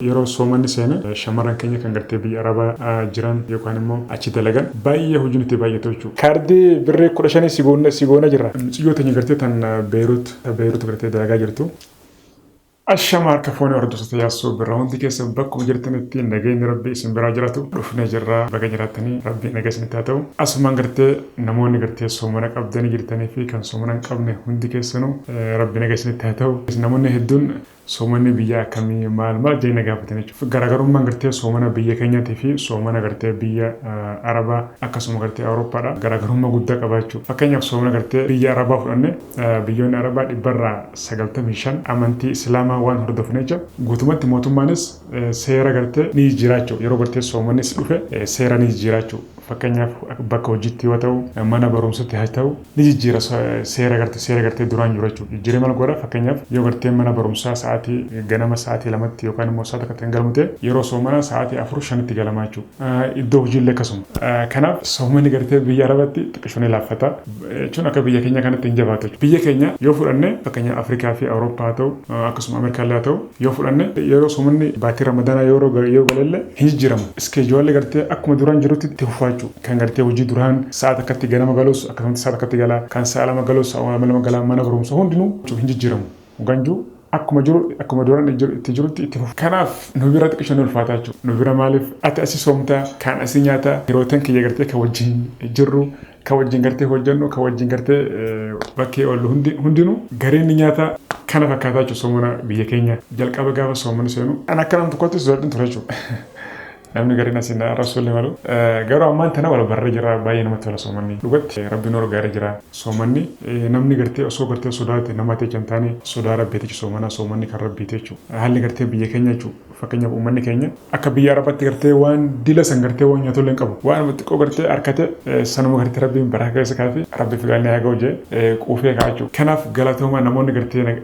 Yeroo soomanni seene shamarran keenya kan gartee biyya Arabaa jiran yookaan immoo achi dalagan baay'ee hojiin itti baay'atu jechuudha. Kaardii birrii 15 si goona si goona jirra. Mucayyoo teenya gartee tan Beerut Beerut gartee dalagaa jirtu. Ashama harka fuune hordoftoota Yaassoo Birraa, hundi keessan bakkuma jirtanitti nageenyi Rabbii isin biraa jiraatu. Dhufnee jirra, baga jiraattanii, Rabbii nagaa isinitti haa ta'u. Asumaan gartee namoonni gartee soomana qabdanii jirtanii fi kan soomana hin qabne hundi keessanuu Rabbi nagaa isinitti haa ta'u. Namoonni hedduun soomanni biyya akkamii, maal maal jedhanii na gaafatan jechuudha. Garaagarummaan gartee soomana biyya keenyaatii fi soomana gartee biyya Arabaa akkasuma gartee Awurooppaadha. Garaagarummaa guddaa qaba jechuudha. Fakkeenyaaf soomana gartee biyya Arabaa fudhanne, biyyoonni Arabaa 95% amantii Islaamaa waan hordofan jecha guutumatti mootummaanis seera gartee ni jijjiiraa jechuudha. Yeroo gartee soomannis dhufe seera ni jijjiiraa jechuudha. Fakkeenyaaf bakka hojiitti yoo ta'u, mana barumsatti haa ta'u, ni jijjiira seera gartee duraan jiru jechuudha. Jijjiiree maal godha? Fakkeenyaaf yoo gartee mana barumsaa sa'aatii ganama sa'aatii 2tti yookaan immoo sa'aatii 1tti kan galmu ta'e, yeroo soomanaa sa'aatii 4, 5tti galamaa jechuudha. Iddoo hojiillee akkasuma. Kanaaf soomanni gartee biyya Arabaatti xiqqishoo ni laaffata. Jechuun akka biyya keenya kanatti hin jabaatu. Biyya keenya yoo fudhanne, fakkeenyaaf Afrikaa fi Awurooppaa haa ta'u, akkasuma Ameerikaallee haa ta'u, yoo fudhanne yeroo soomanni baatii Ramadaanaa yeroo yoo galallee hin jijjiiramu. Schedule gartee akkuma duraan jirutti itti fufaa jechuudha. Kan gartee hojii duraan sa'a 1tti ganama galus akkasumatti sa'a 1tti gala. Kan sa'a 2 galus sa'a 2 gala. Mana barumsa hundinuu hin jijjiiramu. Ganjuu akkuma jiru, akkuma duraan itti jirutti itti fufa. Kanaaf nu bira xiqqishoo ni ulfaataa jechuudha. Nu bira maaliif ati asii soomtaa, kaan asii nyaataa, yerootan kiyya gartee kan wajjin jirru, kan wajjin gartee hojjennu, kan wajjin gartee bakkee oollu hundinuu gareen ni nyaata, kana fakkaataa jechuudha soomana biyya keenya. Jalqaba gaafa soomani seenu an akka nama tokkotti sodaadhin ture jechuudha. Namni gariin asiin arrabsuullee malu. Garuu ammaan tana wal barree jira, baay'ee namatti tola soomanni. Dhugatti Rabbi nu gargaaree jira. Soomanni namni gartee osoo gartee sodaate nama ta'e hin taane, sodaa Rabbiiti jechuudha soomana, soomanni kan Rabbiiti jechuudha. Haalli gartee biyya keenya jechuudha. Fakkeenyaaf uummanni keenya akka biyya Arabaatti gartee waan dila san gartee waan nyaatullee hin qabu. Waan xiqqoo gartee harkate sanuma gartee Rabbiin baraa keessa kaafi Rabbi filaannee haa ga'u jee quufee ka'a jechuudha. Kanaaf galatooma. Namoonni gartee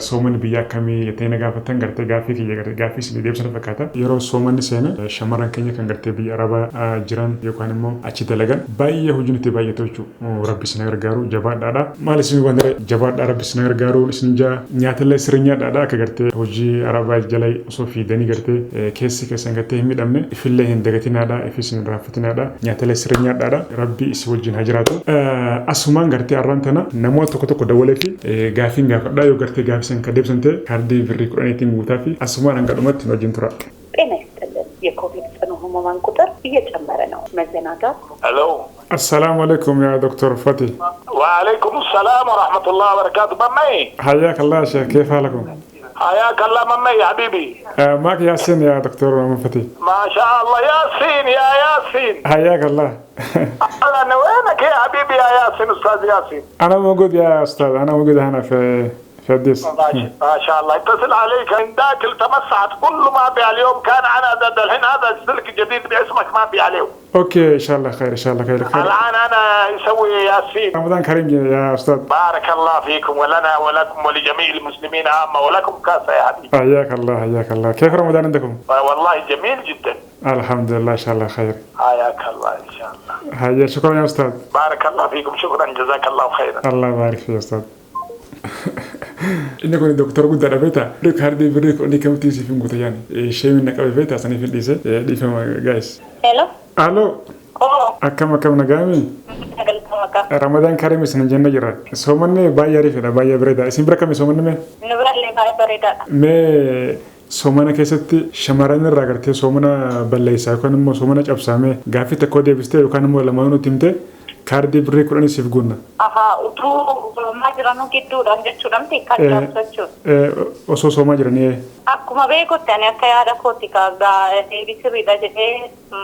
soomanni biyya akkamii jettanii na gaafattan, gartee gaaffii kiyya gartee gaaffii isinii deebisan fakkaata. Yeroo soomanni seene shamarran keenya kan gartee biyya Arabaa jiran yookaan immoo achi dalagan baay'ee hojiin itti baay'atu jechuudha. Rabbi isin gargaaru, jabaadhaadha. Maal isin waan jabaadhaa, Rabbi isin gargaaru isin jaa, nyaatallee sirrii nyaadhaadha, akka gartee hojii Arabaa jala osoo fiidanii gartee keessi keessan gartee hin miidhamne, ifillee hin dagatinaadha, ifis hin raaffatinaadha, nyaatallee sirrii nyaadhaadha. Rabbi isin wajjin haa jiraatu. Asumaan gartee arraan tana namoota tokko tokko dawwalee fi gaaffiin gaafadhaa, yoo gartee gaaffii san kan deebisan ta'e kaardii birrii 10tiin guutaa fi asumaan hanga dhumatti nu wajjin tura. ጤና ይስጥልን። የኮቪድ ጽኑ ህሙማን ቁጥር እየጨመረ ነው። መዘናጋት الو. السلام عليكم يا دكتور فتي. وعليكم السلام ورحمة الله وبركاته ممي. حياك الله يا شيخ، كيف حالكم؟ حياك الله ممي يا حبيبي. معك ياسين يا دكتور فتي. ما شاء الله، ياسين، يا ياسين. حياك الله. اهلا، وينك يا حبيبي يا ياسين، استاذ ياسين؟ انا موجود يا استاذ، انا موجود هنا في اديس. ما شاء الله، اتصل عليك من ذاك التمسحت كله ما بي اليوم، كان انا الحين هذا السلك الجديد باسمك ما بي عليه. Okay، ان شاء الله خير، ان شاء الله خير خير. الان انا يسوي ياسين. رمضان كريم يا استاذ. بارك الله فيكم ولنا ولكم ولجميع المسلمين عامة ولكم كافة يا حبيبي. حياك الله، حياك الله. كيف رمضان عندكم؟ والله جميل جدا. الحمد لله، ان شاء الله خير. حياك الله ان شاء الله. هيا، شكرا يا استاذ. بارك الله فيكم، شكرا، جزاك الله خيرا. الله يبارك فيك يا استاذ. Inni kun doktora guddaadha, beektaa? Kaardii birrii 10 kamtii siif hin guuta yaani. Ishee na qabe, beektaa, saniif hin dhiise. Dhiifama guys. Hello. Aloo. Oh. Akkam akkam, nagaami? Sagaltama. Ramadaan Karim isin jenna jira. Soomanni baay'ee ariifidha, baay'ee bareeda. Isin bira kami soomanni mee? Nu birallee baay'ee bareedaadha. Mee soomana keessatti shamarran irraa gartee soomana balleessaa yookaan immoo soomana cabsaamee gaaffii tokko deebistee yookaan immoo lamaan nutti himte, kaardii birrii 10 siif guunna. Ahaa, utuu soomaa jiranuu gidduudhaan jechuudha miti kan cabsu jechuudha. Osoo soomaa jiranii. Akkuma beekutti ani akka yaada kooti deebii sirriidha jedhee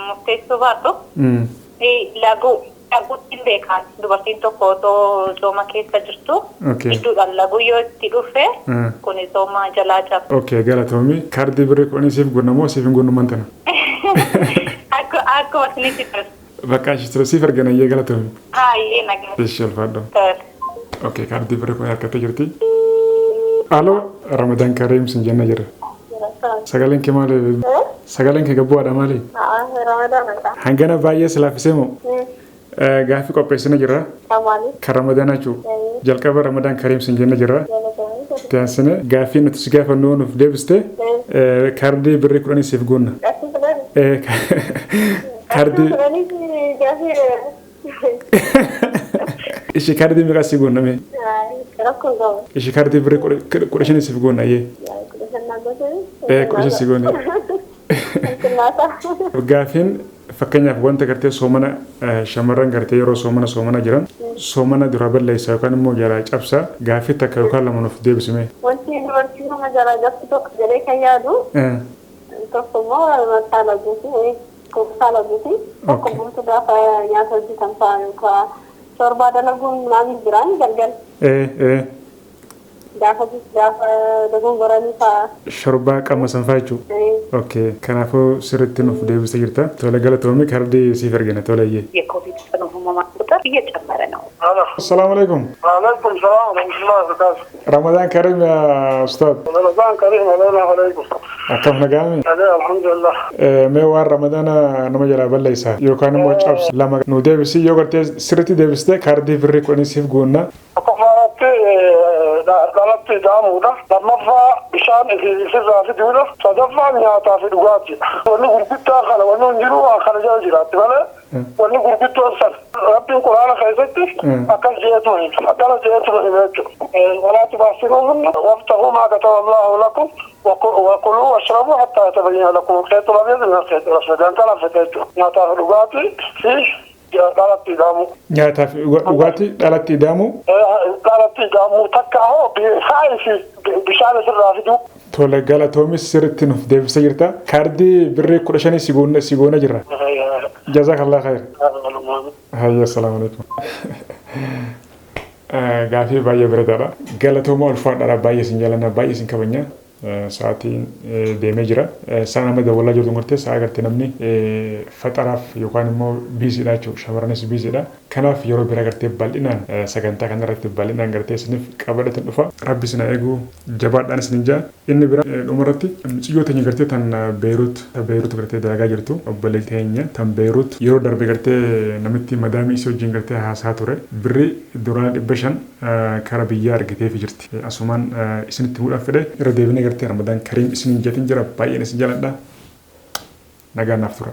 murteessuu baadhu. Laguu laguutti hin beekan, dubartiin tokko otoo sooma keessa jirtu gidduudhaan laguu yoo itti dhufe, kuni sooma jalaa caba. Okay, galatoomi. Kaardii birrii 10 siif guunna moo siif hin guunnu mantana? Akkuma isinitti ture. Bakka ishee siif arganayyee, galatoomi. Hayyee, nagaa. Ishee ulfaadhu. Okay, kaardii birrii 10 harkattee jirti. Aloo, Ramadaan Kareem sin jenna jira. Sagaleen kee maali? Sagaleen kee gabbu'aadha, maali? Hangana baay'ee si laaffisee moo? Gaaffii qopheessina jirra. Kan Ramadaanaa jechuudha. Jalqaba Ramadaan Kareem sin jenna jirra. Taansine gaaffii nuti si gaafannu nuuf deebiste. Kaardii birrii 10 siif guunna. Qarshii 10. Kaardii Qarshii 10 gaafii. Ishi kaardii meeqa si guunna mee? Rakkoo qabu. Ishi kaardii birrii 15 siif guunna ayyee. 15 naa gootee. 15 si goone. Gaafiin fakkeenyaaf wanta gartee soomana shamarran gartee yeroo soomana soomana jiran soomana dura balleessa yookaan immoo jalaa cabsa gaafii takka yookaan lama nuuf deebisime. Wanti dubartii nama jalaa cabsu tokko jedhee kan yaadu tokko immoo mataa laguuti gogaa laguuti tokko immoo gaafa nyaata hojjetan fa'a yookaan shorbaa dalaguun maamiin jiraan galgal. Gaafa gaafa dogongoranii fa'a. Shorbaa qamasan fa'a jechuudha. Okay. Kanaafuu sirriitti nuuf deebisee jirta. Tola galatoomi kaardii siif ergina tola iyyee. የኮቪድ ጽኑ ህሙማን ቁጥር እየጨመረ ነው። Assalaamu alaikum. وعليكم السلام ورحمة الله وبركاته. Ramadaan Karim yaa Ustaad. رمضان كريم علينا وعليكم. Akkam nagaami? الحمد لله. Mee waan Ramadaana nama jalaa balleessa yookaan immoo cabsa lama nu deebisi yoo gartee sirriitti deebiste kaardii birrii 10 siif guunna. Tokkoffaatti dhalatti ida'amuudha. Lammaffaa bishaan isirraa fiduudha. Sadaffaa nyaataa fi dhugaatiidha. Wanni gurguddaa kana wanni hin jiru waan kana jala jiraatti malee wanni gurguddoon san Rabbiin quraana keessatti akkas jeetu hima. Akkana jeetu hima jechuudha. ولا تباشروهن وابتغوا ما كتب الله لكم وكلوا واشربوا حتى يتبين لكم الخيط الابيض من الخيط الاسود. Kan kana jechuudha. Nyaataa fi dhugaatii fi dhalatti ida'amuu. Nyaataa fi dhugaatii dhalatti ida'amuu. Dhalatti ida'amuu takka hoo saayii fi bishaan isirraa fiduu. Tola galatoomis sirriitti nuuf deebisee jirta. Kaardii birrii 15 si goona jirra. Jazakallah khair. Hayya assalaamu alaikum. Gaafii baay'ee bareedaadha. Galatooma ulfaadhaadha baay'ee isin jaallanna baay'ee isin kabajna. Sa'aatiin deemee jira. Sa'a nama dawwalaa jirtu gartee sa'a gartee namni faxaraaf yookaan immoo biisiidha jechuudha. Shamarranis biisiidha. Kanaaf yeroo biraa gartee bal'inaan sagantaa kanarratti bal'inaan gartee isiniif qabadheetin dhufa. Rabbi isin haa eegu jabaadhaan isin jaa. Inni bira dhumarratti mucayyoo teenya gartee tan Beerut gartee dalagaa jirtu obboleettii teenya tan Beerut yeroo darbe gartee namitti madaamii isii wajjin gartee haasaa ture birrii duraan 500 kara biyyaa argiteefi jirti. Asumaan isinitti himuudhaaf fedhe irra deebinee gartee Ramadaan Kariim isiniin jeetin jira baay'een isin jaaladha. Nagaan naaf tura.